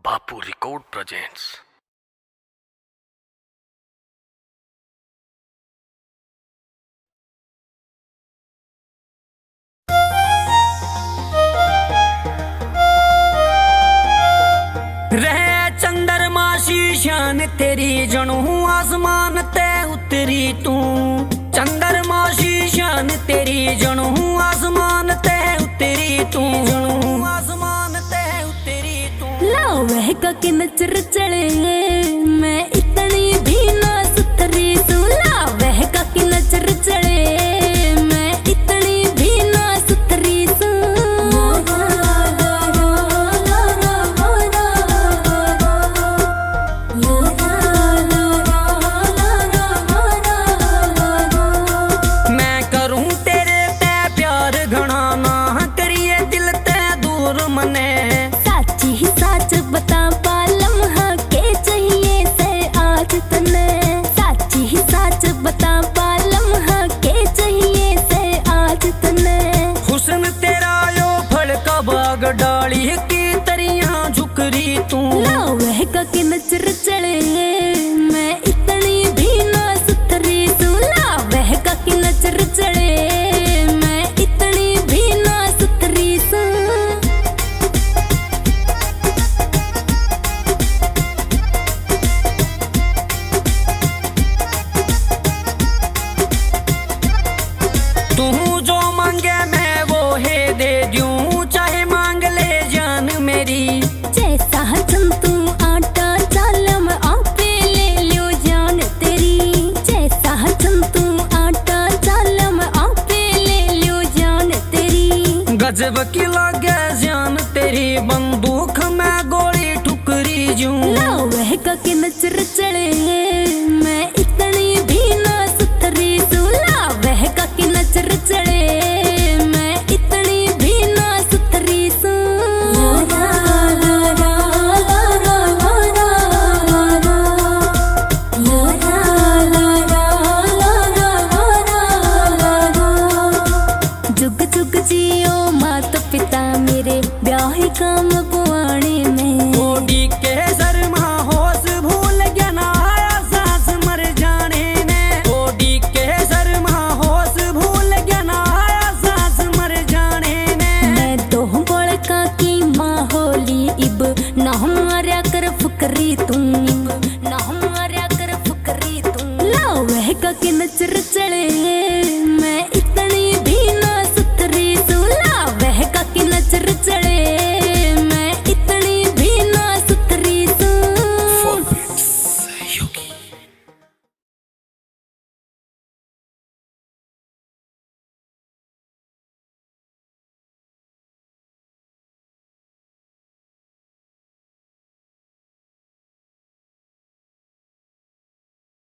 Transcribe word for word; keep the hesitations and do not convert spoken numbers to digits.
Bapu Record presents. रह चंद्रमा सी शान तेरी, जणू आसमान तै उतरी तू। चंद्रमा सी शान तेरी, जणू आसमान तै उतरी तू। जणू आसमान तै उतरी तू। लावह का के नजर चढ़े, मैं इतनी भी ना सुथरी सूं। लावह का के नजर चढ़े, मैं इतनी भी ना सुथरी सूं। मैं करूं तेरे तै प्यार घणा, ना करिए दिल तै दूर मने। साची ही साच बता पालम, हाँ के चाहिए से आज तने। साची ही साच बता पालम, हाँ के चाहिए से आज तने। हुस्न तेरा यो फल का बाग, डाली की तरियां झुकरी तू। लावह का के नजर चढ़े, मैं इतनी भी ना सुथरी सूं। लावह का के नजर चढ़े, मैं इतनी भी ना सुथरी सूं। तू जो मांगे मैं वो है दे दूं, चाहे मांग ले जान मेरी। जैसा जंतु आटा चालम, आपे ले ल्यो जान तेरी। जैसा जंतु आटा चालम, आपे ले ल्यो जान तेरी। गजब की लागे जान तेरी, बंदूक में गोली ठुकरी जूं। लावह का के नजर चढ़े, मैं इतनी भी ना सुथरी सूं। लावह का के नजर चढ़े, मैं इतनी भी ना सुथरी सूं। जुग जुग जियो माता पिता मेरे, ब्याह काम पुआने में। कोडी के शर्मा होश भूल गया ना, आया सांस मर जाने में। कोडी के शर्मा होश भूल गया ना, आया सांस मर जाने में। मैं दो बड़का की माँ होली, इब ना मारया कर फुकरी तू।